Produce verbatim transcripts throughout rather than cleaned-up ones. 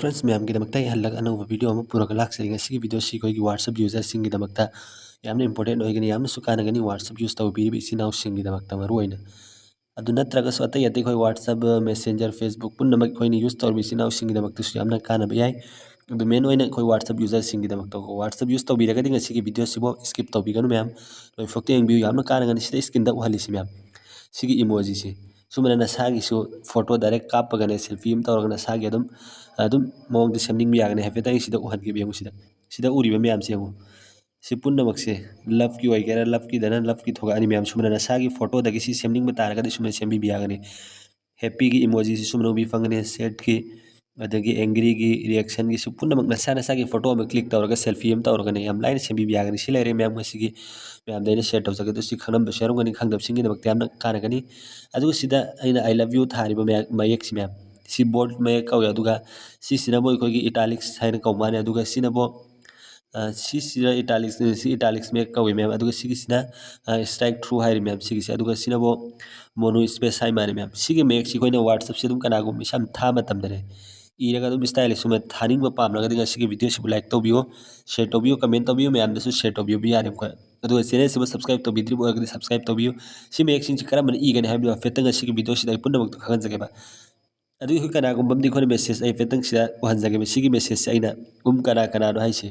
Friends ꯃꯌꯥꯝꯒꯤꯗꯃꯛꯇ ꯑꯩ ꯍꯜꯂꯒ ꯑꯅꯧꯕ video ꯑꯃ ꯄꯨꯔꯒ ꯂꯥꯛꯆꯔꯤ꯫ ꯉꯁꯤꯒꯤ videoꯁꯤ ꯑꯩꯈꯣꯏꯒꯤ WhatsApp userꯁꯤꯡꯒꯤꯗꯃꯛꯇ ꯌꯥꯝꯅ important ꯑꯣꯏꯒꯅꯤ, ꯌꯥꯝꯅꯁꯨ ꯀꯥꯟꯅꯒꯅꯤ WhatsApp use ꯇꯧꯕꯤꯔꯤꯕ ꯏꯆꯤꯟ ꯏꯅꯥꯎꯁꯤꯡꯒꯤꯗꯃꯛꯇ ꯃꯔꯨꯑꯣꯏꯅ꯫ ꯑꯗꯨ ꯅꯠꯇ꯭ꯔꯒꯁꯨ ꯑꯇꯩ ꯑꯇꯩ ꯑꯩꯈꯣꯏ WhatsApp, Messenger, Facebook ꯄꯨꯝꯅꯃꯛ ꯑꯩꯈꯣꯏꯅ use ꯇꯧꯔꯤꯕ ꯏꯆꯤꯟ ꯏꯅꯥꯎꯁꯤꯡꯒꯤꯗꯃꯛꯇꯁꯨ ꯌꯥꯝꯅ ꯀꯥꯟꯅꯕ ꯌꯥꯏ꯫ ꯑꯗꯨ main ꯑꯣꯏꯅ ꯑꯩꯈꯣꯏ WhatsApp userꯁꯤꯡꯒꯤꯗꯃꯛꯇꯀꯣ, WhatsApp use ꯇꯧꯕꯤꯔꯒꯗꯤ ꯉꯁꯤꯒꯤ videoꯁꯤꯕꯨ skip ꯇꯧꯕꯤꯒꯅꯨ ꯃꯌꯥꯝ, ꯂꯣꯏꯐꯥꯎꯇ ꯌꯦꯡꯕꯤꯌꯨ, ꯌꯥꯝꯅ ꯀꯥꯟꯅꯒꯅꯤ꯫ ꯁꯤꯗ screenꯗ ꯎꯍꯜꯂꯤꯁꯤ ꯃꯌꯥꯝ, ꯁꯤꯒꯤ emojiꯁꯤ ꯁꯨꯃꯥꯏꯅ ꯅꯁꯥꯒꯤꯁꯨ photo direct ꯀꯥꯞꯄꯒꯅꯦ, selfie ꯑꯃ ꯇꯧꯔꯒ ꯅꯁꯥꯒꯤ ꯑꯗꯨꯝ, ꯑꯗꯨꯝ ꯃꯑꯣꯡꯗ ꯁꯦꯝꯅꯤꯡꯕ ꯌꯥꯒꯅꯤ꯫ ꯍꯥꯏꯐꯦꯠꯇꯪ ꯁꯤꯗ ꯎꯍꯟꯒꯦꯕ, ꯌꯦꯡꯉꯨ ꯁꯤꯗ, ꯁꯤꯗ ꯎꯔꯤꯕ ꯃꯌꯥꯝꯁꯦ ꯌꯦꯡꯉꯨ꯫ ꯁꯤ ꯄꯨꯝꯅꯃꯛꯁꯦ loveꯀꯤ ꯑꯣꯏꯒꯦꯔꯥ, loveꯀꯤꯗꯅ loveꯀꯤ ꯊꯣꯛꯂꯛꯑꯅꯤ ꯃꯌꯥꯝ꯫ ꯁꯨꯃꯥꯏꯅ ꯅꯁꯥꯒꯤ photoꯗꯒꯤ ꯁꯤ ꯁꯦꯝꯅꯤꯡꯕ ꯇꯥꯔꯒꯗꯤ ꯁꯨꯃꯥꯏꯅ ꯁꯦꯝꯕꯤꯕ ꯌꯥꯒꯅꯤ꯫ Happyꯒꯤ emojiꯁꯤ ꯁꯨꯃꯥꯏꯅ ꯎꯕꯤ ꯐꯪꯒꯅꯤ, sadꯀꯤ, ꯑꯗꯒꯤ angryꯒꯤ reactionꯒꯤꯁꯨ ꯄꯨꯝꯅꯃꯛ ꯅꯁꯥ ꯅꯁꯥꯒꯤ photo ꯑꯃ click ꯇꯧꯔꯒ selfie ꯑꯃ ꯇꯧꯔꯒꯅꯦ ꯌꯥꯝ ꯂꯥꯏꯅ ꯁꯦꯝꯕꯤꯕ ꯌꯥꯒꯅꯤ꯫ ꯁꯤ ꯂꯩꯔꯦ ꯃꯌꯥꯝ, ꯉꯁꯤꯒꯤ ꯃꯌꯥꯝꯗ ꯑꯩꯅ share ꯇꯧꯖꯒꯗꯣꯏꯁꯤ꯫ ꯈꯪꯂꯝꯕꯁꯨ ꯌꯥꯎꯔꯝꯒꯅꯤ, ꯈꯪꯗꯕꯁꯤꯡꯒꯤꯗꯃꯛꯇ ꯌꯥꯝꯅ ꯀꯥꯟꯅꯒꯅꯤ꯫ ꯑꯗꯨꯒ ꯁꯤꯗ ꯑꯩꯅ I love you ꯊꯥꯔꯤꯕ ꯃꯌꯥꯛ-, ꯃꯌꯦꯛꯁꯤ ꯃꯌꯥꯝ, ꯁꯤ bold ꯃꯌꯦꯛ ꯀꯧꯏ꯫ ꯑꯗꯨꯒ ꯁꯤꯁꯤꯅꯕꯨ ꯑꯩꯈꯣꯏꯒꯤ italics ꯍꯥꯏꯅ ꯀꯧꯕ ꯃꯥꯅꯤ꯫ ꯑꯗꯨꯒ ꯁꯤꯅꯕꯨ, ꯑ, ꯁꯤꯁꯤꯅ italics, ꯁꯤ italics ꯃꯌꯦꯛ ꯀꯧꯏ ꯃꯌꯥꯝ꯫ ꯑꯗꯨꯒ ꯁꯤꯒꯤꯁꯤꯅ, ꯑ, strike through ꯍꯥꯏꯔꯤ ꯃꯌꯥꯝ ꯁꯤꯒꯤꯁꯦ꯫ ꯑꯗꯨꯒ ꯁꯤꯅꯕꯨ mono space ꯍꯥꯏ ꯃꯥꯅꯤ ꯃꯌꯥꯝ꯫ ꯁꯤꯒꯤ ꯃꯌꯦꯛꯁꯤ ꯑꯩꯈꯣꯏꯅ WhatsAppꯁꯤ ꯑꯗꯨꯝ ꯀꯅꯥꯒꯨꯝꯕ ꯏꯁꯥꯅ ꯊꯥ ꯃꯇꯝꯗꯅꯦ ꯏꯔꯒ ꯑꯗꯨꯝ style ꯁꯨꯝꯕ ꯊꯥꯅꯤꯡꯕ ꯄꯥꯝꯂꯒꯗꯤ ꯉꯁꯤꯒꯤ videoꯁꯤꯕꯨ like ꯇꯧꯕꯤꯌꯨ, share ꯇꯧꯕꯤꯌꯨ, comment ꯇꯧꯕꯤꯌꯨ, ꯃꯌꯥꯝꯗꯁꯨ share ꯇꯧꯕꯤꯕ ꯌꯥꯔꯦꯕꯀꯣ꯫ ꯑꯗꯨꯒ channelꯁꯤꯕꯨ subscribe ꯇꯧꯕꯤꯗ꯭ꯔꯤꯕ ꯑꯣꯏꯔꯒꯗꯤ subscribe ꯇꯧꯕꯤꯌꯨ꯫ ꯁꯤ ꯃꯌꯦꯛꯁꯤꯡꯁꯤ ꯀꯔꯝꯕꯅ ꯏꯒꯅꯤ ꯍꯥꯏꯕꯗꯨ ꯍꯥꯏꯐꯦꯠꯇꯪ ꯉꯁꯤꯒꯤ videoꯁꯤꯗ ꯑꯩ ꯄꯨꯝꯅꯃꯛꯇ ꯈꯪꯍꯟꯖꯒꯦꯕ꯫ ꯑꯗꯨꯒꯤ ꯑꯩꯈꯣꯏ ꯀꯅꯥꯒꯨꯝꯕ ꯑꯃꯗꯤ ꯑꯩꯈꯣꯏꯅ message ꯑꯩ ꯍꯥꯏꯐꯦꯠꯇꯪ ꯁꯤꯗ ꯎꯍꯟꯖꯒꯦꯕ꯫ ꯁꯤꯒꯤ messageꯁꯦ ꯑꯩꯅ ꯎꯝ ꯀꯅꯥ ꯀꯅꯥꯅꯣ ꯍꯥꯏꯁꯦ꯫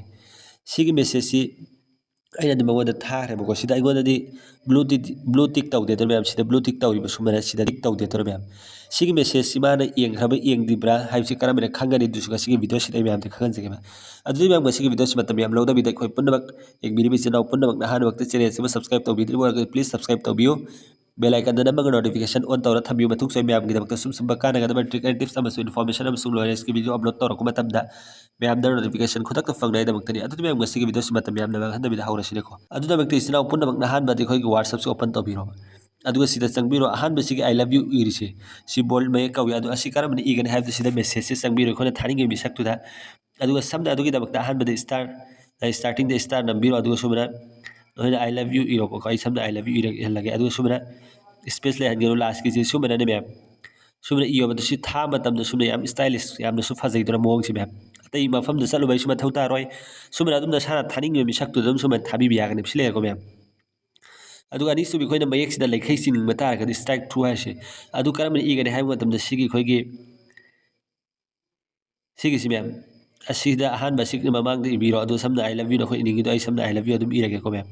ꯁꯤꯒꯤ messageꯁꯤ ꯑꯩꯅꯗꯤ ꯃꯉꯣꯟꯗ ꯊꯥꯈ꯭ꯔꯦꯕꯀꯣ꯫ ꯁꯤꯗ ꯑꯩꯉꯣꯟꯗꯗꯤ blue tick, blue tick ꯇꯧꯗꯦ꯫ ꯑꯗꯨꯅ ꯃꯌꯥꯝ ꯁꯤꯗ blue tick ꯇꯧꯔꯤꯕ ꯁꯨꯃꯥꯏꯅ ꯁꯤꯗ tick ꯇꯧꯗꯦ꯫ ꯑꯗꯨꯅ ꯃꯌꯥꯝ ꯁꯤꯒꯤ messageꯁꯤ ꯃꯥꯅ ꯌꯦꯡꯈ꯭ꯔꯕ ꯌꯦꯡꯗ꯭ꯔꯤꯕ꯭ꯔꯥ ꯍꯥꯏꯕꯁꯤ ꯀꯔꯝꯕꯅ ꯈꯪꯒꯅꯤ? ꯑꯗꯨꯁꯨ ꯉꯁꯤꯒꯤ videoꯁꯤꯗ ꯑꯩ ꯃꯌꯥꯝꯗ ꯈꯪꯍꯟꯖꯒꯦꯕ꯫ ꯑꯗꯨꯗꯤ ꯃꯌꯥꯝ ꯉꯁꯤꯒꯤ videoꯁꯤ ꯃꯇꯝ ꯌꯥꯝ ꯂꯧꯗꯕꯤꯗ ꯑꯩꯈꯣꯏ ꯄꯨꯝꯅꯃꯛ ꯌꯦꯡꯕꯤꯔꯤꯕ ꯏꯆꯤꯟ ꯏꯅꯥꯎ ꯄꯨꯝꯅꯃꯛ ꯅꯍꯥꯟꯃꯛꯇ channelꯁꯤꯕꯨ subscribe ꯇꯧꯕꯤꯗ꯭ꯔꯤꯕ ꯑꯣꯏꯔꯒꯗꯤ please subscribe ꯇꯧꯕꯤꯌꯨ꯫ Bell icon ꯅꯝꯃꯒ notification on ꯇꯧꯔ ꯊꯝꯕꯤꯌꯨ꯫ ꯃꯇꯨꯡ ꯁꯣꯏ ꯃꯌꯥꯝꯒꯤꯗꯃꯛꯇ ꯁꯨꯝ ꯁꯨꯝꯕ ꯀꯥꯟꯅꯒꯗꯕ trick and tips ꯑꯃꯁꯨꯡ information ꯑꯃꯁꯨꯡ knowledgeꯀꯤ video upload ꯇꯧꯔꯛꯄ ꯃꯇꯝꯗ ꯃꯌꯥꯝꯗ notification ꯈꯨꯗꯛꯇ ꯐꯪꯅꯉꯥꯏꯗꯃꯛꯇꯅꯤ꯫ ꯑꯗꯨꯗꯤ ꯃꯌꯥꯝ ꯉꯁꯤꯒꯤ videoꯁꯤ ꯃꯇꯝ ꯌꯥꯝꯅ ꯃꯥꯡꯍꯟꯗꯕꯤꯗ ꯍꯧꯔꯁꯤꯅꯦꯀꯣ꯫ ꯑꯗꯨꯗꯃꯛꯇ ꯏꯆꯤꯟ ꯏꯅꯥꯎ ꯄꯨꯝꯅꯃꯛꯅ ꯑꯍꯥꯟꯕꯗꯤ ꯑꯩꯈꯣꯏꯒꯤ WhatsAppꯁꯤ open ꯇꯧꯕꯤꯔꯣ꯫ ꯑꯗꯨꯒ ꯁꯤꯗ ꯆꯪꯕꯤꯔꯣ꯫ ꯑꯍꯥꯟꯕꯁꯤꯒꯤ I love you ꯏꯔꯤꯁꯦ, ꯁꯤ bold ꯃꯌꯦꯛ ꯀꯧꯏ꯫ ꯑꯗꯨ ꯑꯁꯤ ꯀꯔꯝꯕꯅ ꯏꯒꯅꯤ ꯍꯥꯏꯕꯗꯨ ꯁꯤꯗ messageꯁꯦ ꯆꯪꯕꯤꯔꯣ, ꯑꯩꯈꯣꯏꯅ ꯊꯥꯅꯤꯡꯉꯤꯕ ꯃꯤꯁꯛꯇꯨꯗ꯫ ꯑꯗꯨꯒ ꯁꯝꯅ ꯑꯗꯨꯒꯤꯗꯃꯛꯇ ꯑꯍꯥꯟꯕꯗ star, startingꯗ star ꯅꯝꯕꯤꯔꯣ꯫ ꯑꯗꯨꯒ ꯁꯨꯃꯥꯏꯅ ꯅꯣꯏꯅ I love you ꯏꯔꯣꯕꯀꯣ꯫ ꯑꯩ ꯁꯝꯅ I love you ꯏꯔ-, ꯏꯍꯜꯂꯒꯦ꯫ ꯑꯗꯨꯒ ꯁꯨꯃꯥꯏꯅ space ꯂꯩꯍꯟꯒꯅꯨ lastꯀꯤꯁꯦ꯫ ꯁꯨꯃꯥꯏꯅꯅꯦ ꯃꯌꯥꯝ, ꯁꯨꯃꯥꯏꯅ ꯏꯌꯣꯕ꯫ ꯑꯗꯨ ꯁꯤ ꯊꯥꯕ ꯃꯇꯝꯗ ꯁꯨꯃꯥꯏꯅ ꯌꯥꯝ stylish, ꯌꯥꯝꯅꯁꯨ ꯐꯖꯩꯗꯅ ꯃꯑꯣꯡꯁꯦ ꯃꯌꯥꯝ꯫ ꯑꯇꯩ ꯃꯐꯝꯗ ꯆꯠꯂꯨꯕꯩꯁꯨ ꯃꯊꯧ ꯇꯥꯔꯣꯏ꯫ ꯁꯨꯃꯥꯏꯅ ꯑꯗꯨꯝ ꯅꯁꯥꯅ ꯊꯥꯅꯤꯡꯉꯤꯕ ꯃꯤꯁꯛꯇꯨꯗ ꯑꯗꯨꯝ ꯁꯨꯃꯥꯏꯅ ꯊꯥꯕꯤꯕ ꯌꯥꯒꯅꯤ꯫ ꯁꯤ ꯂꯩꯔꯦꯀꯣ ꯃꯌꯥꯝ꯫ ꯑꯗꯨꯒ ꯑꯅꯤꯁꯨꯕ ꯑꯩꯈꯣꯏꯅ ꯃꯌꯦꯛꯁꯤꯗ ꯂꯩꯈꯩ ꯆꯤꯡꯅꯤꯡꯕ ꯇꯥꯔꯒꯗꯤ strike through ꯍꯥꯏꯁꯦ꯫ ꯑꯗꯨ ꯀꯔꯝꯕꯅ ꯏꯒꯅꯤ ꯍꯥꯏꯕ ꯃꯇꯝꯗ ꯁꯤꯒꯤ ꯑꯩꯈꯣꯏꯒꯤ ꯁꯤꯒꯤꯁꯤ ꯃꯌꯥꯝ, ꯑꯁꯤꯗ ꯑꯍꯥꯟꯕ ꯁꯤ ꯃꯃꯥꯡꯗ ꯏꯕꯤꯔꯣ꯫ ꯑꯗꯨ ꯁꯝꯅ "I love you" ꯅꯈꯣꯏ ꯏꯅꯤꯡꯉꯤꯗꯣ ꯑꯩ ꯁꯝꯅ "I love you" ꯑꯗꯨꯝ ꯏꯔꯒꯦꯀꯣ ꯃꯌꯥꯝ꯫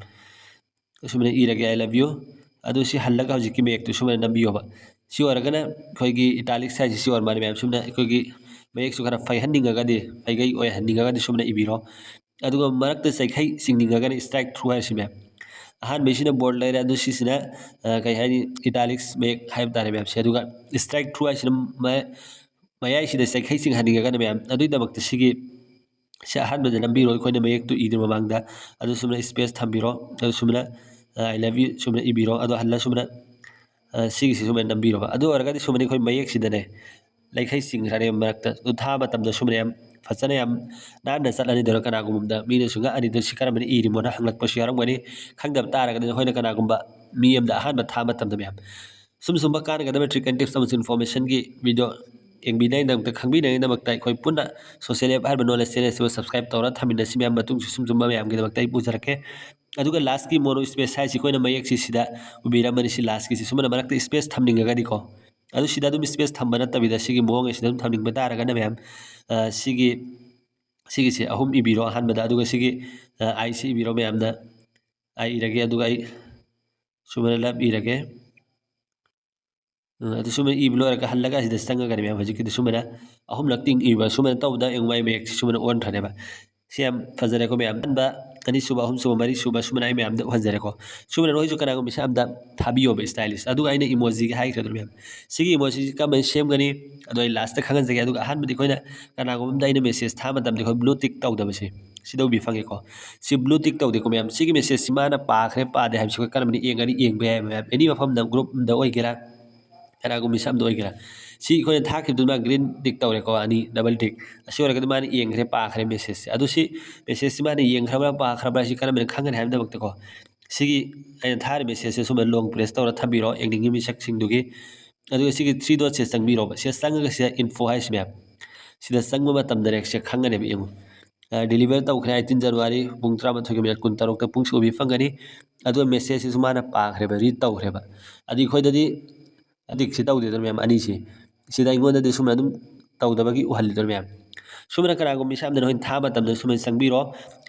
ꯁꯨꯃꯥꯏꯅ ꯏꯔꯒꯦ "I love you"꯫ ꯑꯗꯨ ꯁꯤ ꯍꯜꯂꯒ ꯍꯧꯖꯤꯛꯀꯤ ꯃꯌꯦꯛꯇꯨ ꯁꯨꯃꯥꯏꯅ ꯅꯝꯕꯤꯌꯣꯕ꯫ ꯁꯤ ꯑꯣꯏꯔꯒꯅ ꯑꯩꯈꯣꯏꯒꯤ italics ꯍꯥꯏꯁꯤ ꯁꯤ ꯑꯣꯏꯔ ꯃꯥꯜꯂꯦ ꯃꯌꯥꯝ꯫ ꯁꯨꯃꯥꯏꯅ ꯑꯩꯈꯣꯏꯒꯤ ꯃꯌꯦꯛꯁꯨ ꯈꯔ ꯐꯩꯍꯟꯅꯤꯡꯉꯒꯗꯤ, ꯐꯩꯒꯩ ꯑꯣꯏꯍꯟꯅꯤꯡꯉꯒꯗꯤ ꯁꯨꯃꯥꯏꯅ ꯏꯕꯤꯔꯣ꯫ ꯑꯗꯨꯒ ꯃꯔꯛꯇ ꯆꯩꯈꯩ ꯆꯤꯡꯅꯤꯡꯉꯒꯅ strike through ꯍꯥꯏꯔꯤꯁꯤ ꯃꯌꯥꯝ꯫ ꯑꯍꯥꯟꯕꯩꯁꯤꯅ bold ꯂꯩꯔꯦ, ꯑꯗꯨ ꯁꯤꯁꯤꯅ, ꯑ, ꯀꯩ ꯍꯥꯏꯅꯤ, italics ꯃꯌꯦꯛ ꯍꯥꯏꯕ ꯇꯥꯔꯦ ꯃꯌꯥꯝꯁꯦ꯫ ꯑꯗꯨꯒ strike through ꯍꯥꯏꯁꯤꯅ ꯃ-, ꯃꯌꯥꯏꯁꯤꯗ ꯆꯩꯈꯩ ꯆꯤꯡꯍꯟꯅꯤꯡꯉꯒꯅ ꯃꯌꯥꯝ, ꯑꯗꯨꯒꯤꯗꯃꯛꯇ ꯁꯤꯒꯤ, ꯁꯤ ꯑꯍꯥꯟꯕꯗ ꯅꯝꯕꯤꯔꯣ, ꯑꯩꯈꯣꯏꯅ ꯃꯌꯦꯛꯇꯨ ꯏꯗ꯭ꯔꯤ ꯃꯃꯥꯡꯗ꯫ ꯑꯗꯨ ꯁꯨꯃꯥꯏꯅ space ꯊꯝꯕꯤꯔꯣ, ꯑꯗꯨ ꯁꯨꯃꯥꯏꯅ, ꯑ, "I love you" ꯁꯨꯃꯥꯏꯅ ꯏꯕꯤꯔꯣ, ꯑꯗꯣ ꯍꯜꯂ ꯁꯨꯃꯥꯏꯅ, ꯑ, ꯁꯤꯒꯤꯁꯤ ꯁꯨꯃꯥꯏꯅ ꯅꯝꯕꯤꯔꯣꯕ꯫ ꯑꯗꯨ ꯑꯣꯏꯔꯒꯗꯤ ꯁꯨꯃꯥꯏꯅ ꯑꯩꯈꯣꯏ ꯃꯌꯦꯛꯁꯤꯗꯅꯦ ꯂꯩꯈꯩ ꯆꯤꯡꯈ꯭ꯔꯅꯦꯕ ꯃꯔꯛꯇ꯫ ꯑꯗꯨ ꯊꯥꯕ ꯃꯇꯝꯗ ꯁꯨꯃꯥꯏꯅ ꯌꯥꯝ ꯐꯖꯅ ꯌꯥꯝ ꯅꯥꯟꯅ ꯆꯠꯂꯅꯤꯗꯅ꯫ ꯀꯅꯥꯒꯨꯝꯕꯗ ꯃꯤꯅꯁꯨ ꯉꯛꯑꯅꯤꯗꯅ, "ꯁꯤ ꯀꯔꯝꯕꯅ ꯏꯔꯤꯃꯣꯅ?" ꯍꯪꯂꯛꯄꯁꯨ ꯌꯥꯎꯔꯝꯒꯅꯤ꯫ ꯈꯪꯗꯕ ꯇꯥꯔꯒꯗꯤ ꯅꯈꯣꯏꯅ ꯀꯅꯥꯒꯨꯝꯕ ꯃꯤ ꯑꯃꯗ ꯑꯍꯥꯟꯕ ꯊꯥꯕ ꯃꯇꯝꯗ ꯃꯌꯥꯝ ꯁꯨꯝ ꯁꯨꯝꯕ ꯀꯥꯟꯅꯒꯗꯕ trick and tips ꯑꯃꯁꯨꯡ informationꯒꯤ video ꯌꯦꯡꯕꯤꯅꯕꯒꯤꯗꯃꯛꯇ, ꯈꯪꯕꯤꯅꯕꯒꯤꯗꯃꯛꯇ ꯑꯩꯈꯣꯏ ꯄꯨꯟꯅ Social App ꯍꯥꯏꯔꯤꯕ knowledge channel ꯑꯁꯤꯕꯨ subscribe ꯇꯧꯔ ꯊꯝꯃꯤꯟꯅꯁꯤ ꯃꯌꯥꯝ꯫ ꯃꯇꯨꯡꯁꯨ ꯁꯨꯝ ꯁꯨꯝꯕ ꯃꯌꯥꯝꯒꯤꯗꯃꯛꯇ ꯑꯩ ꯄꯨꯖꯔꯛꯀꯦ꯫ ꯑꯗꯨꯒ lastꯀꯤ mono space ꯍꯥꯏꯁꯤ ꯑꯩꯈꯣꯏꯅ ꯃꯌꯦꯛꯁꯤ ꯁꯤꯗ ꯎꯕꯤꯔꯝꯃꯅꯤ, ꯁꯤ lastꯀꯤꯁꯤ꯫ ꯁꯨꯃꯥꯏꯅ ꯃꯔꯛꯇ space ꯊꯝꯅꯤꯡꯉꯒꯗꯤꯀꯣ, ꯑꯗꯨ ꯁꯤꯗ ꯑꯗꯨꯝ space ꯊꯝꯕ ꯅꯠꯇꯕꯤꯗ ꯁꯤꯒꯤ ꯃꯑꯣꯡ ꯑꯁꯤꯗ ꯑꯗꯨꯝ ꯊꯝꯅꯤꯡꯕ ꯇꯥꯔꯒꯅ ꯃꯌꯥꯝ, ꯑ, ꯁꯤꯒꯤ, ꯁꯤꯒꯤꯁꯦ ꯑꯍꯨꯝ ꯏꯕꯤꯔꯣ ꯑꯍꯥꯟꯕꯗ, ꯑꯗꯨꯒ ꯁꯤꯒꯤ, ꯑ, "I" ꯁꯤ ꯏꯕꯤꯔꯣ ꯃꯌꯥꯝꯅ꯫ "I" ꯏꯔꯒꯦ, ꯑꯗꯨꯒ ꯑꯩ ꯁꯨꯃꯥꯏꯅ "love" ꯏꯔꯒꯦ꯫ ꯑ, ꯑꯗꯨ ꯁꯨꯃꯥꯏꯅ ꯏꯕ ꯂꯣꯏꯔꯒ ꯍꯜꯂꯒ ꯑꯁꯤꯗ ꯆꯪꯉꯒꯅꯤ ꯃꯌꯥꯝ꯫ ꯍꯧꯖꯤꯛꯀꯤꯗꯤ ꯁꯨꯃꯥꯏꯅ ꯑꯍꯨꯝꯂꯛꯇꯤ ꯏꯕ, ꯁꯨꯃꯥꯏꯅ ꯇꯧꯕꯗ ꯌꯦꯡꯉꯨ ꯃꯥꯏ ꯃꯌꯦꯛꯁꯤ ꯁꯨꯃꯥꯏꯅ ꯑꯣꯟꯈ꯭ꯔꯅꯦꯕ꯫ ꯁꯤ ꯌꯥꯝ ꯐꯖꯔꯦꯀꯣ ꯃꯌꯥꯝ꯫ ꯑꯍꯥꯟꯕ, ꯑꯅꯤꯁꯨꯕ, ꯑꯍꯨꯝꯁꯨꯕ, ꯃꯔꯤꯁꯨꯕ ꯁꯨꯃꯥꯏꯅ ꯑꯩ ꯃꯌꯥꯝꯗ ꯎꯍꯟꯖꯔꯦꯀꯣ꯫ ꯁꯨꯃꯥꯏꯅ ꯅꯈꯣꯏꯁꯨ ꯀꯅꯥꯒꯨꯝꯕ ꯃꯤꯁꯛ ꯑꯝꯗ ꯊꯥꯕꯤꯌꯣꯕ stylish꯫ ꯑꯗꯨꯒ ꯑꯩꯅ emojiꯒꯤ ꯍꯥꯏꯈ꯭ꯔꯦ ꯑꯗꯨꯅ ꯃꯌꯥꯝ꯫ ꯁꯤꯒꯤ emojiꯁꯤ ꯀꯔꯝꯕꯅ ꯁꯦꯝꯒꯅꯤ? ꯑꯗꯣ ꯑꯩ lastꯇ ꯈꯪꯍꯟꯖꯒꯦ꯫ ꯑꯗꯨꯒ ꯑꯍꯥꯟꯕꯗꯤ ꯑꯩꯈꯣꯏꯅ ꯀꯅꯥꯒꯨꯝꯕ ꯑꯝꯗ ꯑꯩꯅ message ꯊꯥꯕ ꯃꯇꯝꯗ ꯑꯩꯈꯣꯏ blue tick ꯇꯧꯗꯕꯁꯦ, ꯁꯤꯗ ꯎꯕꯤ ꯐꯪꯉꯦꯀꯣ꯫ ꯁꯤ blue tick ꯇꯧꯗꯦꯀꯣ ꯃꯌꯥꯝ꯫ ꯁꯤꯒꯤ messageꯁꯤ ꯃꯥꯅ ꯄꯥꯈ꯭ꯔꯦ ꯄꯥꯗꯦ ꯍꯥꯏꯕꯁꯤ ꯑꯩꯈꯣꯏ ꯀꯔꯝꯕꯅ ꯌꯦꯡꯒꯅꯤ? ꯌꯦꯡꯕ ꯌꯥꯏ ꯃꯌꯥꯝ꯫ Any ꯃꯐꯝꯗ, group ꯑꯝꯗ ꯑꯣꯏꯒꯦꯔꯥ, ꯀꯅꯥꯒꯨꯝꯕ ꯃꯤꯁꯛ ꯑꯝꯗ ꯑꯣꯏꯒꯦꯔꯥ꯫ ꯁꯤ ꯑꯩꯈꯣꯏꯅ ꯊꯥꯈꯤꯕꯗꯨꯅ green tick ꯇꯧꯔꯦꯀꯣ, ꯑꯅꯤ double tick꯫ ꯑꯁꯤ ꯑꯣꯏꯔꯒꯗꯤ ꯃꯥꯅ ꯌꯦꯡꯈ꯭ꯔꯦ, ꯄꯥꯈ꯭ꯔꯦ messageꯁꯦ꯫ ꯑꯗꯨ ꯁꯤ messageꯁꯤ ꯃꯥꯅ ꯌꯦꯡꯈ꯭ꯔꯕ꯭ꯔꯥ ꯄꯥꯈ꯭ꯔꯕ꯭ꯔꯥ ꯁꯤ ꯀꯔꯝꯕꯅ ꯈꯪꯒꯅꯤ ꯍꯥꯏꯕꯒꯤꯗꯃꯛꯇꯀꯣ, ꯁꯤꯒꯤ ꯑꯩꯅ ꯊꯥꯔꯤꯕ messageꯁꯦ ꯁꯨꯃꯥꯏꯅ long press ꯇꯧꯔ ꯊꯝꯕꯤꯔꯣ ꯌꯦꯡꯅꯤꯡꯉꯤ ꯃꯤꯁꯛꯁꯤꯡꯗꯨꯒꯤ꯫ ꯑꯗꯨꯒ ꯁꯤꯒꯤ ꯊ꯭ꯔꯤ ꯗꯣꯠꯁꯦ ꯆꯪꯕꯤꯔꯣꯕ꯫ ꯁꯤꯗ ꯆꯪꯉꯒ ꯁꯤꯗ ꯏꯟꯐꯣ ꯍꯥꯏꯁꯤ ꯃꯌꯥꯝ, ꯁꯤꯗ ꯆꯪꯕ ꯃꯇꯝꯗ ꯔꯦꯛꯁꯦ ꯈꯪꯒꯅꯦꯕ꯫ ꯌꯦꯡꯉꯨ, ꯗꯤꯂꯤꯚꯔ ꯇꯧꯈ꯭ꯔꯦ, ꯑꯩꯠꯇꯤꯟ ꯖꯅꯋꯥꯔꯤ ꯄꯨꯡ ꯇꯔꯥꯃꯥꯊꯣꯏꯒꯤ ꯃꯤꯅꯠ ꯀꯨꯟꯇꯔꯨꯛꯇ ꯄꯨꯡꯁꯤ ꯎꯕꯤ ꯐꯪꯒꯅꯤ꯫ ꯑꯗꯨꯒ ꯃꯦꯁꯦꯖꯁꯤꯁꯨ ꯃꯥꯅ ꯄꯥꯈ꯭ꯔꯦꯕ, ꯔꯤꯗ ꯇꯧꯈ꯭ꯔꯦꯕ꯫ ꯑꯗꯨ ꯑꯩꯈꯣꯏꯗꯗꯤ ꯑꯗꯨ ꯁꯤ ꯇꯧꯗꯦꯗꯅ ꯃꯌꯥꯝ, ꯑꯅꯤꯁꯤ꯫ ꯁꯤꯗ ꯑꯩꯉꯣꯟꯗꯗꯤ ꯁꯨꯝꯅ ꯑꯗꯨꯝ ꯇꯧꯗꯕꯒꯤ ꯎꯍꯜꯂꯤꯗꯅ ꯃꯌꯥꯝ꯫ ꯁꯨꯃꯥꯏꯅ ꯀꯅꯥꯒꯨꯝꯕ ꯃꯤꯁꯛ ꯑꯃꯗ ꯅꯈꯣꯏꯅ ꯊꯥꯕ ꯃꯇꯝꯗ ꯁꯨꯃꯥꯏꯅ ꯆꯪꯕꯤꯔꯣ꯫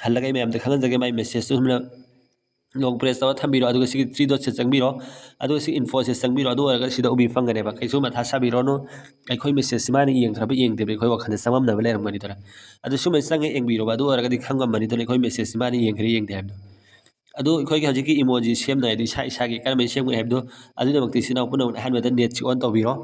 ꯍꯜꯂꯒ ꯑꯩ ꯃꯌꯥꯝꯗ ꯈꯪꯍꯟꯖꯒꯦ, ꯃꯥꯏ ꯃꯦꯁꯦꯖꯇꯨ ꯁꯨꯃꯥꯏꯅ ꯂꯣꯡ ꯄ꯭ꯔꯦꯁ ꯇꯧꯔ ꯊꯝꯕꯤꯔꯣ꯫ ꯑꯗꯨꯒ ꯁꯤꯒꯤ ꯊ꯭ꯔꯤ ꯗꯣꯠꯁꯦ ꯆꯪꯕꯤꯔꯣ꯫ ꯑꯗꯨꯒ ꯁꯤ ꯏꯟꯐꯣꯁꯦ ꯆꯪꯕꯤꯔꯣ꯫ ꯑꯗꯨ ꯑꯣꯏꯔꯒ ꯁꯤꯗ ꯎꯕꯤ ꯐꯪꯒꯅꯦꯕ꯫ ꯀꯩꯁꯨ ꯃꯊꯥ ꯁꯥꯕꯤꯔꯣꯅꯨ꯫ ꯑꯩꯈꯣꯏ ꯃꯦꯁꯦꯖꯁꯤ ꯃꯥꯅ ꯌꯦꯡꯈ꯭ꯔꯕ ꯌꯦꯡꯗꯕ ꯑꯩꯈꯣꯏ ꯋꯥꯈꯜꯗ ꯆꯃꯝꯅꯕ ꯂꯩꯔꯝꯒꯅꯤꯗꯅ꯫ ꯑꯗꯨ ꯁꯨꯃꯥꯏꯅ ꯆꯪꯉ ꯌꯦꯡꯕꯤꯔꯣꯕ꯫ ꯑꯗꯨ ꯑꯣꯏꯔꯒꯗꯤ ꯈꯪꯉꯝꯃꯅꯤꯗꯅ ꯑꯩꯈꯣꯏ ꯃꯦꯁꯦꯖꯁꯤ ꯃꯥꯅ ꯌꯦꯡꯈ꯭ꯔꯦ ꯌꯦꯡꯗꯦ ꯍꯥꯏꯕꯗꯣ꯫ ꯑꯗꯨ ꯑꯩꯈꯣꯏꯒꯤ ꯍꯧꯖꯤꯛꯀꯤ ꯏꯃꯣꯖꯤ ꯁꯦꯝꯅꯉꯥꯏꯗꯨ ꯏꯁꯥ ꯏꯁꯥꯒꯤ ꯀꯔꯝꯍꯥꯏꯅ ꯁꯦꯝꯒꯅꯤ ꯍꯥꯏꯕꯗꯣ ꯑꯗꯨꯒꯤꯗꯃꯛꯇ ꯏꯆꯤꯟ ꯏꯅꯥꯎ ꯄꯨꯝꯅꯃꯛꯅ ꯑꯍꯥꯟꯕꯗ ꯅꯦꯠꯁꯤ ꯑꯣꯟ ꯇꯧꯕꯤꯔꯣ꯫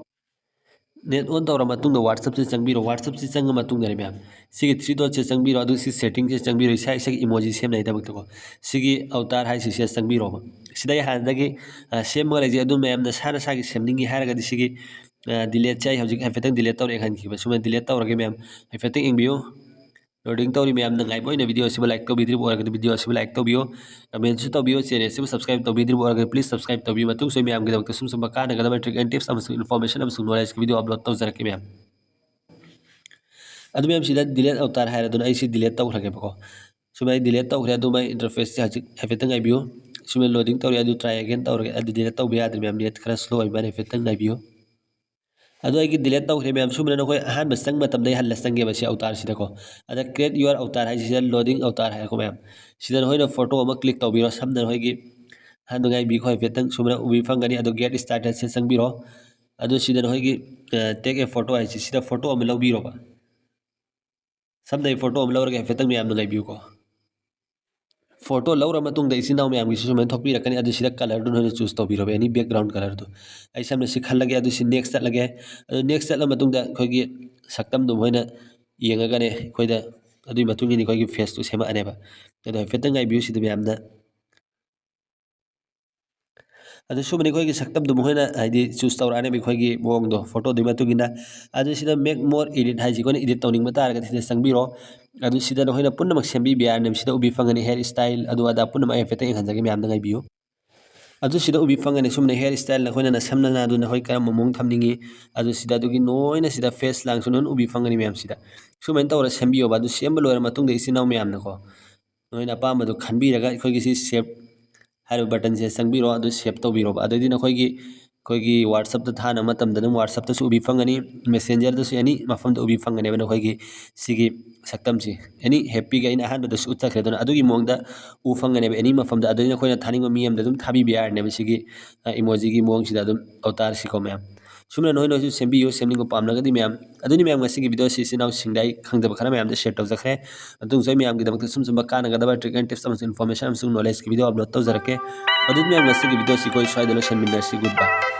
ꯅꯦꯠ ꯑꯣꯟ ꯇꯧꯔ ꯃꯇꯨꯡꯗ WhatsAppꯁꯤ ꯆꯪꯕꯤꯔꯣ꯫ WhatsAppꯁꯤ ꯆꯪꯉ ꯃꯇꯨꯡꯗꯅꯦ ꯃꯌꯥꯝ, ꯁꯤꯒꯤ ꯊ꯭ꯔꯤ ꯗꯣꯠꯁꯦ ꯆꯪꯕꯤꯔꯣ, ꯑꯗꯨꯒ ꯁꯤ ꯁꯦꯇꯤꯡꯁꯦ ꯆꯪꯕꯤꯔꯣ, ꯏꯁꯥ ꯏꯁꯥꯒꯤ ꯏꯃꯣꯖꯤ ꯁꯦꯝꯅꯉꯥꯏꯗꯃꯛꯇꯀꯣ꯫ ꯁꯤꯒꯤ ꯑꯕꯇꯥꯔ ꯍꯥꯏꯁꯤ ꯁꯤꯗ ꯆꯪꯕꯤꯔꯣꯕ꯫ ꯁꯤꯗ ꯑꯩ ꯍꯥꯟꯅꯗꯒꯤ, ꯑ, ꯁꯦꯝꯃꯒ ꯂꯩꯖꯩ꯫ ꯑꯗꯨ ꯃꯌꯥꯝ ꯅꯁꯥ ꯅꯁꯥꯒꯤ ꯁꯦꯝꯅꯤꯡꯉꯤ ꯍꯥꯏꯔꯒꯗꯤ ꯁꯤꯒꯤ, ꯑ, ꯗꯤꯂꯦꯠꯁꯦ ꯑꯩ ꯍꯧꯖꯤꯛ ꯍꯥꯏꯐꯦꯠꯇꯪ ꯗꯤꯂꯦꯠ ꯇꯧꯔꯦ ꯈꯟꯈꯤꯕ꯫ ꯁꯨꯃꯥꯏꯅ ꯗꯤꯂꯦꯠ ꯇꯧꯔꯒꯦ ꯃꯌꯥꯝ, ꯍꯥꯏꯐꯦꯠꯇꯪ ꯌꯦꯡꯕꯤꯌꯨ꯫ ꯂꯣꯗꯤꯡ ꯇꯧꯔꯤ ꯃꯌꯥꯝꯅ ꯉꯥꯏꯕ ꯑꯣꯏꯅ ꯚꯤꯗꯤꯑꯣ ꯑꯁꯤꯕꯨ ꯂꯥꯏꯛ ꯇꯧꯕꯤꯗ꯭ꯔꯤꯕ ꯑꯣꯏꯔꯒꯗꯤ ꯚꯤꯗꯤꯑꯣ ꯑꯁꯤꯕꯨ ꯂꯥꯏꯛ ꯇꯧꯕꯤꯌꯨ, ꯀꯃꯦꯟꯁꯨ ꯇꯧꯕꯤꯌꯨ, ꯆꯦꯅꯦꯜ ꯑꯁꯤꯕꯨ ꯁꯕꯁꯀ꯭ꯔꯥꯏꯕ ꯇꯧꯕꯤꯗ꯭ꯔꯤꯕ ꯑꯣꯏꯔꯒꯗꯤ ꯄ꯭ꯂꯤꯁ ꯁꯕꯁꯀ꯭ꯔꯥꯏꯕ ꯇꯧꯕꯤꯌꯨ꯫ ꯃꯇꯨꯡꯁꯨ ꯑꯩ ꯃꯌꯥꯝꯒꯤꯗꯃꯛꯇ ꯁꯨꯝ ꯁꯨꯝꯕ ꯀꯥꯟꯅꯒꯗꯕ ꯇ꯭ꯔꯤꯛ ꯑꯦꯟ ꯇꯤꯞꯁ ꯑꯃꯁꯨꯡ ꯏꯟꯐꯣꯔꯃꯦꯁꯟ ꯑꯃꯁꯨꯡ ꯅꯣꯂꯦꯖꯀꯤ ꯚꯤꯗꯤꯑꯣ ꯑꯞꯂꯣꯗ ꯇꯧꯖꯔꯛꯀꯦ ꯃꯌꯥꯝ꯫ ꯑꯗꯨ ꯃꯌꯥꯝ ꯁꯤꯗ ꯗꯤꯂꯦꯠ ꯑꯕꯇꯥꯔ ꯍꯥꯏꯔꯦ, ꯑꯗꯨꯅ ꯑꯩ ꯁꯤ ꯗꯤꯂꯦꯠ ꯇꯧꯈ꯭ꯔꯒꯦꯕꯀꯣ꯫ ꯁꯨꯃꯥꯏꯅ ꯗꯤꯂꯦꯠ ꯇꯧꯈ꯭ꯔꯦ, ꯑꯗꯨ ꯃꯥꯏ ꯏꯟꯇꯔꯐꯦꯁꯁꯦ ꯍꯧꯖꯤꯛ ꯍꯥꯏꯐꯦꯠꯇꯪ ꯉꯥꯏꯕꯤꯌꯨ꯫ ꯁꯨꯃꯥꯏꯅ ꯂꯣꯗꯤꯡ ꯇꯧꯔꯦ, ꯑꯗꯨ ꯇ꯭ꯔꯥꯏ ꯑꯦꯒꯦꯟ ꯇꯧꯔꯒꯦ꯫ ꯑꯗꯨ ꯗꯤꯂꯦꯠ ꯇꯧꯕ ꯌꯥꯗ꯭ꯔꯦ ꯃꯌꯥꯝ, ꯅꯦꯠ ꯈꯔ ꯁ꯭ꯂꯣ ꯑꯣꯏꯕ ꯃꯥꯜꯂꯦ, ꯍꯥꯏꯐꯦꯠꯇꯪ ꯉꯥꯏꯕꯤꯌꯨ꯫ ꯑꯗꯣ ꯑꯩꯒꯤ ꯗꯤꯂꯦꯠ ꯇꯧꯈ꯭ꯔꯦ ꯃꯌꯥꯝ꯫ ꯁꯨꯝꯕꯅ ꯅꯈꯣꯏ ꯑꯍꯥꯟꯕ ꯆꯪꯕ ꯃꯇꯝꯗ ꯑꯩ ꯍꯜꯂ ꯆꯪꯒꯦꯕ ꯁꯤ ꯑꯕꯇꯥꯔꯁꯤꯗꯀꯣ꯫ ꯑꯗ create your avatar ꯍꯥꯏꯁꯤꯗ lodging Avatar ꯍꯥꯏꯔꯦꯀꯣ ꯃꯌꯥꯝ꯫ ꯁꯤꯗ ꯅꯈꯣꯏꯅ ꯐꯣꯇꯣ ꯑꯃ ꯀ꯭ꯂꯤꯛ ꯇꯧꯕꯤꯔꯣ꯫ ꯁꯝꯅ ꯅꯈꯣꯏꯒꯤ ꯑꯍꯥꯟꯕ ꯉꯥꯏꯕꯤꯈꯣ ꯍꯥꯏꯐꯦꯠꯇꯪ꯫ ꯁꯨꯃꯥꯏꯅ ꯎꯕꯤ ꯐꯪꯒꯅꯤ꯫ ꯑꯗꯣ ꯒꯦꯠ ꯁ꯭ꯇꯥꯔꯇꯦꯠꯁꯦ ꯆꯪꯕꯤꯔꯣ꯫ ꯑꯗꯨ ꯁꯤꯗ ꯅꯈꯣꯏꯒꯤ, ꯑ, take a photo ꯍꯥꯏꯁꯤ ꯁꯤꯗ ꯐꯣꯇꯣ ꯑꯃ ꯂꯧꯕꯤꯔꯣꯕ꯫ ꯁꯝꯅ ꯑꯩ ꯐꯣꯇꯣ ꯑꯃ ꯂꯧꯔꯒꯦ, ꯍꯥꯏꯐꯦꯠꯇꯪ ꯃꯌꯥꯝꯅ ꯉꯥꯏꯕꯤꯌꯨꯀꯣ꯫ ꯐꯣꯇꯣ ꯂꯧꯔ ꯃꯇꯨꯡꯗ ꯏꯆꯤꯟ ꯏꯅꯥꯎ ꯃꯌꯥꯝꯒꯤꯁꯨ ꯁꯨꯃꯥꯏꯅ ꯊꯣꯛꯄꯤꯔꯛꯀꯅꯤ꯫ ꯑꯗꯨ ꯁꯤꯗ ꯀꯂꯔꯗꯨ ꯅꯣꯏꯅ ꯆꯨꯁ ꯇꯧꯕꯤꯔꯣꯕ, ꯑꯦꯅꯤ ꯕꯦꯛꯒ꯭ꯔꯥꯎꯟ ꯀꯂꯔꯗꯨ꯫ ꯑꯩ ꯁꯝꯅ ꯁꯤ ꯈꯜꯂꯒꯦ, ꯑꯗꯨ ꯁꯤ ꯅꯦꯛꯁ ꯆꯠꯂꯒꯦ꯫ ꯑꯗꯨ ꯅꯦꯛꯁ ꯆꯠꯂ ꯃꯇꯨꯡꯗ ꯑꯩꯈꯣꯏꯒꯤ ꯁꯛꯇꯝꯗꯨ ꯃꯣꯏꯅ ꯌꯦꯡꯉꯒꯅꯦ ꯑꯩꯈꯣꯏꯗ ꯑꯗꯨꯒꯤ ꯃꯇꯨꯡ ꯏꯟꯅ ꯑꯩꯈꯣꯏꯒꯤ ꯐꯦꯁꯇꯨ ꯁꯦꯝꯃꯛꯑꯅꯦꯕ꯫ ꯑꯗꯣ ꯍꯥꯏꯐꯦꯠꯇꯪ ꯉꯥꯏꯕꯤꯌꯨ ꯁꯤꯗ ꯃꯌꯥꯝꯅ꯫ ꯑꯗꯨ ꯁꯨꯝꯕꯅꯤ ꯑꯩꯈꯣꯏꯒꯤ ꯁꯛꯇꯝꯗꯨ ꯃꯈꯣꯏꯅ ꯍꯥꯏꯗꯤ ꯆꯨꯁ ꯇꯧꯔꯛꯑꯅꯦꯕ ꯑꯩꯈꯣꯏꯒꯤ ꯃꯑꯣꯡꯗꯣ, ꯐꯣꯇꯣꯗꯨꯒꯤ ꯃꯇꯨꯡ ꯏꯟꯅ꯫ ꯑꯗꯨ ꯁꯤꯗ make more edit ꯍꯥꯏꯁꯤ ꯑꯩꯈꯣꯏꯅ ꯏꯗꯤꯠ ꯇꯧꯅꯤꯡꯕ ꯇꯥꯔꯒꯗꯤ ꯁꯤꯗ ꯆꯪꯕꯤꯔꯣ꯫ ꯑꯗꯨ ꯁꯤꯗ ꯅꯈꯣꯏꯅ ꯄꯨꯝꯅꯃꯛ ꯁꯦꯝꯕꯤꯕ ꯌꯥꯔꯅꯦꯕ꯫ ꯁꯤꯗ ꯎꯕꯤ ꯐꯪꯒꯅꯤ, ꯍꯦꯌꯔ ꯏꯁꯇꯥꯏꯜ, ꯑꯗꯨ ꯑꯗꯥ ꯄꯨꯝꯅꯃꯛ ꯑꯩ ꯍꯥꯏꯐꯦꯠꯇꯪ ꯌꯦꯡꯍꯟꯖꯒꯦ, ꯃꯌꯥꯝꯗ ꯉꯥꯏꯕꯤꯌꯨ꯫ ꯑꯗꯨ ꯁꯤꯗ ꯎꯕꯤ ꯐꯪꯒꯅꯤ꯫ ꯁꯨꯝꯅ hair style ꯅꯈꯣꯏꯅ ꯅꯁꯝꯅ ꯅꯥꯗꯨ ꯅꯈꯣꯏ ꯀꯔꯝꯕ ꯃꯑꯣꯡ ꯊꯝꯅꯤꯡꯉꯤ, ꯑꯗꯨ ꯁꯤꯗ ꯑꯗꯨꯒꯤ ꯂꯣꯏꯅ ꯁꯤꯗ face ꯂꯥꯡꯁꯨ ꯂꯣꯏꯅ ꯎꯕꯤ ꯐꯪꯒꯅꯤ ꯃꯌꯥꯝꯁꯤꯗ꯫ ꯁꯨꯃꯥꯏꯅ ꯇꯧꯔ ꯁꯦꯝꯕꯤꯌꯣꯕ꯫ ꯑꯗꯨ ꯁꯦꯝꯕ ꯂꯣꯏꯔ ꯃꯇꯨꯡꯗ ꯏꯆꯤꯟ ꯏꯅꯥꯎ ꯃꯌꯥꯝꯅꯀꯣ, ꯅꯣꯏꯅ ꯑꯄꯥꯝꯕꯗꯨ ꯈꯟꯕꯤꯔꯒ ꯑꯩꯈꯣꯏꯒꯤ ꯁꯤ save ꯍꯥꯏꯔꯤꯕ buttonꯁꯦ ꯆꯪꯕꯤꯔꯣ, ꯑꯗꯨ save ꯇꯧꯕꯤꯔꯣꯕ꯫ ꯑꯗꯨꯗꯤ ꯅꯈꯣꯏꯒꯤ, ꯑꯩꯈꯣꯏꯒꯤ WhatsAppꯇ ꯊꯥꯅꯕ ꯃꯇꯝꯗ ꯑꯗꯨꯝ WhatsAppꯇꯁꯨ ꯎꯕꯤ ꯐꯪꯒꯅꯤ, Messengerꯗꯁꯨ any ꯃꯐꯝꯗ ꯎꯕꯤ ꯐꯪꯒꯅꯦꯕ ꯅꯈꯣꯏꯒꯤ ꯁꯤꯒꯤ ꯁꯛꯇꯝꯁꯤ꯫ Any happyꯒ ꯑꯩꯅ ꯑꯍꯥꯟꯕꯗꯁꯨ ꯎꯠꯆꯈ꯭ꯔꯦ, ꯑꯗꯨꯅ ꯑꯗꯨꯒꯤ ꯃꯑꯣꯡꯗ ꯎ ꯐꯪꯒꯅꯦꯕ any ꯃꯐꯝꯗ꯫ ꯑꯗꯨꯗꯤ ꯅꯈꯣꯏꯅ ꯊꯥꯅꯤꯡꯕ ꯃꯤ ꯑꯃꯗ ꯑꯗꯨꯝ ꯊꯥꯕꯤꯕ ꯌꯥꯔꯅꯦꯕ ꯁꯤꯒꯤ, ꯑ, emojiꯒꯤ ꯃꯑꯣꯡꯁꯤꯗ ꯑꯗꯨꯝ avatarꯁꯤꯀꯣ ꯃꯌꯥꯝ꯫ ꯁꯨꯝꯅ ꯅꯣꯏ ꯅꯣꯏꯁꯨ ꯁꯦꯝꯕꯤꯌꯨ, ꯁꯦꯝꯅꯤꯡꯕ ꯄꯥꯝꯂꯒꯗꯤ ꯃꯌꯥꯝ꯫ ꯑꯗꯨꯅꯤ ꯃꯌꯥꯝ, ꯉꯁꯤꯒꯤ videoꯁꯤ ꯏꯆꯤꯟ ꯏꯅꯥꯎꯁꯤꯡꯗ ꯑꯩ ꯈꯪꯗꯕ ꯈꯔ ꯃꯌꯥꯝꯗ share ꯇꯧꯖꯈ꯭ꯔꯦ꯫ ꯃꯇꯨꯡꯁꯨ ꯑꯩ ꯃꯌꯥꯝꯒꯤꯗꯃꯛꯇ ꯁꯨꯝ ꯁꯨꯝꯕ ꯀꯥꯟꯅꯒꯗꯕ trick and tips ꯑꯃꯁꯨꯡ information ꯑꯃꯁꯨꯡ knowledgeꯀꯤ video upload ꯇꯧꯖꯔꯛꯀꯦ꯫ ꯑꯗꯨꯗꯤ ꯃꯌꯥꯝ, ꯉꯁꯤꯒꯤ videoꯁꯤ ꯑꯩꯈꯣꯏ ꯁ꯭ꯋꯥꯏꯗ ꯂꯣꯏꯁꯤꯟꯃꯤꯟꯅꯔꯁꯤ꯫ Goodbye꯫